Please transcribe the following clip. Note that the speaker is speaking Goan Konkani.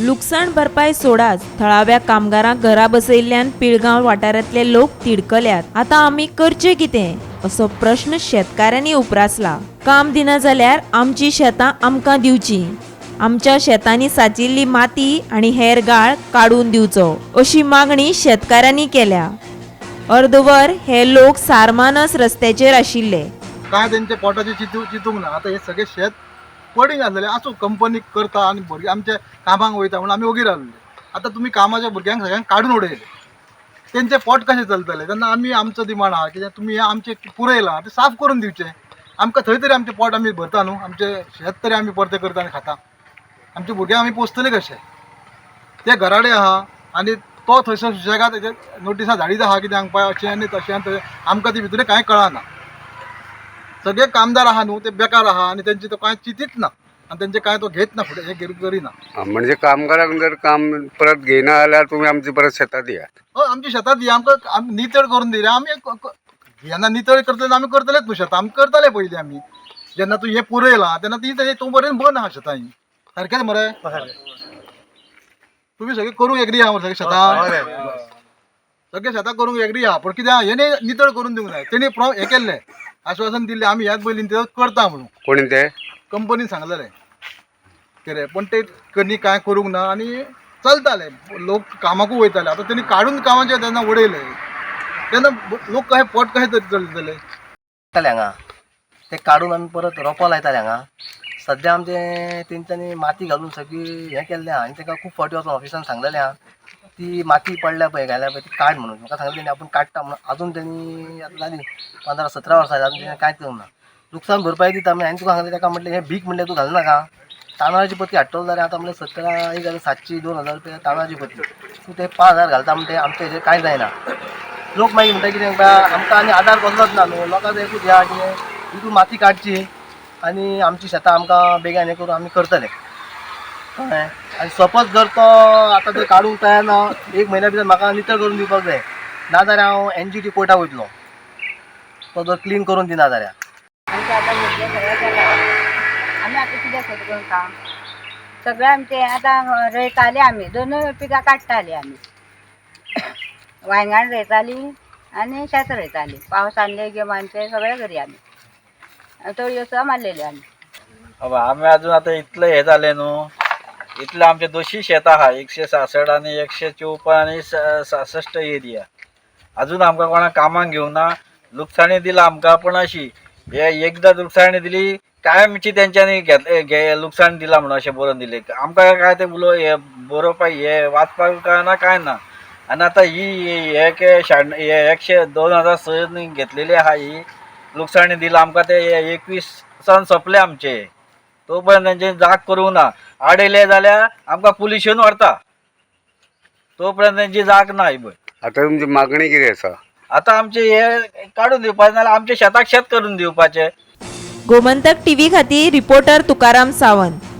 लुकसाण भरपाय सोडाच, थळाव्या कामगारांक घरा बसयल्ल्यान पिळगांव वाठारांतले लोक तिडकल्यात. आतां आमी करचें कितें असो प्रश्न शेतकाऱ्यांनी उप्रासला. काम दिना जाल्यार आमची शेतां आमकां दिवचीं, आमच्या शेतांनी साचिल्ली माती आनी हेर गाळ काडून दिवचो अशी मागणी शेतकाऱ्यांनी केल्या. अर्दवर हे लोक सारमानस रस्त्याचेर आशिल्ले. काय तेंच्या पोटाचें चिंतूंक ना. आतां हे सगळे शेत पडींग आसलेलें आसूं, कंपनी करता आनी भुरगे आमच्या कामाक वयता म्हणून आमी ओगी रावले. आतां तुमी कामाच्या भुरग्यांक सगळ्यांक काडून उडयले, तेंचें पोट कशें चलतलें? तेन्ना आमी आमचो डिमांड आहा कित्याक तुमी हें आमचें पुरयलां तें साफ करून दिवचें आमकां. थंय तरी आमचें पोट आमी भरता न्हू, आमचें शेत तरी आमी परतें करता आनी खाता. आमच्या भुरग्यांक आमी पोसतले कशे? ते घराडे आहा आनी तो थंयसर सुशेगाद तेजे नोटिसां धाडीत आहा कित्याक पळय अशें आनी तशें आनी तशें. आमकां ती भितूर कांय कळना. सगळे कामदार आहा न्हू ते बेकार आहा आनी तेंचे तो कांय चिंतीत ना आनी तेंचे कांय तो घेत ना, फुडें हें करिना. म्हणजे कामगारांक जर काम परत घेयना जाल्यार तुमी आमची परत शेतां दियात. हय, आमच्या शेतात दी आमकां, आमी नितळ करून दिले. आमी जेन्ना नितळ करतले आमी करतलेच न्हू शेतां, आमी करतले पयलीं. आमी जेन्ना तूं हें पुरयलां तेन्ना ती तेजें तूं पर्यंत बंद आहा शेतां ही. सारकेंच मरे, तुमी सगळें करूंक एग्री आहा मरे? सगळीं शेतां, सगळे शेतां करूंक एग्री आहा, पूण कितें आहा, हेणे नितळ करून दिवंक जाय. तेणी हें केल्लें आश्वासन दिल्लें, आमी ह्याच पयलीं नितळ करता म्हणून. कोणी ते? कंपनीन सांगलेलें कितें, पूण ते कनी कांय करूंक ना आनी चलताले, लोक कामाकूय वयताले. आतां तेणी काडून कामाचे तेन्ना उडयले तेन्ना लोक कशें पोट कशें तरी चलतले? काडटाले हांगा, ते काडून आमी परत रोंपो लायताले हांगा. सद्या आमचें तेंच्यांनी माती घालून सगळी हें केल्लें आहा आनी ताका खूब फावटी वचून ऑफिसान सांगलेलें आहा, ती माती पडल्या पळय, घाल्या पळय, ती काड म्हणून. म्हाका सांगलें तेणी आपूण काडटा म्हणून. आजून तेणी आतां जाली 15-17 वर्सां जालीं, आजून तेणी कांयच करूंक ना. लुकसाण भरपाय दिता आमी. हांवें तुका सांगलें, ताका म्हटलें हें भीक म्हणलें तूं घालनाका. तांदळाची पती हाडटलो जाल्यार आतां म्हणलें 17 1700 2000 रुपया तांदळाची पती, तूं ते 5000 घालता म्हणटे आमच्या हेजेर कांय जायना. लोक मागीर म्हणटा कितें आमकां आनी आदार कसलोच ना न्हू. लोकांक एकूच ह्या कितें हितून माती काडची आनी आमची शेतां आमकां बेगीन हें करून आमी करतले, कळ्ळें? आनी सपोज जर तो आतां जर काडूंक तयार ना, एक म्हयन्या भितर म्हाका नितळ करून दिवपाक जाय, ना जाल्यार हांव NGT कोर्टाक वयतलो, तो जर क्लीन करून दिना जाल्यार. आमचें आतां भुरगे सगळे गेला, आमी आतां कितें करता काम सगळें आमचें आतां रोयतालीं आमी, दोनूय पिकां काडटालीं आमी, वांयगण रोयतालीं आनी शेत रोयतालीं. पावस आसले गिमाचे सगळें करी आमी, तळयो सुद्दां मारलेल्यो आमी. अबा, आमी अजून आतां इतलें हें जालें न्हू, इतलें आमचें दोशी शेत आहा, 166 आनी 154 आनी 66 एरिया. अजून आमकां कोणाक कामाक घेवंक ना. लुकसाणी दिला आमकां, पूण अशी हे एकदां लुकसाणी दिली कायमची तेंच्यांनी घेतले घे लुकसाण दिला म्हणून अशें बरोवन दिलें आमकां. काय तें हे बरोवपाक हे वाचपाक कळना कांय ना. आनी आतां ही एक 100 2006 घेतलेली आहा ही लुकसाणी दिला आमकां, ते 21 सान सोंपले आमचे, तो पर्यंत तेंचे जाग करूंक ना. आडयले जाल्यार आमकां पुलीस येवन व्हरता, तो पर्यंत तेंची जाग ना ही पळय. आतां तुमची मागणी कितें आसा? आतां आमचे हे काडून दिवपाचे, नाल्यार आमचे शेताक शेत करून दिवपाचें. गोमंतक टीव्ही खातीर रिपोर्टर तुकाराम सावंत.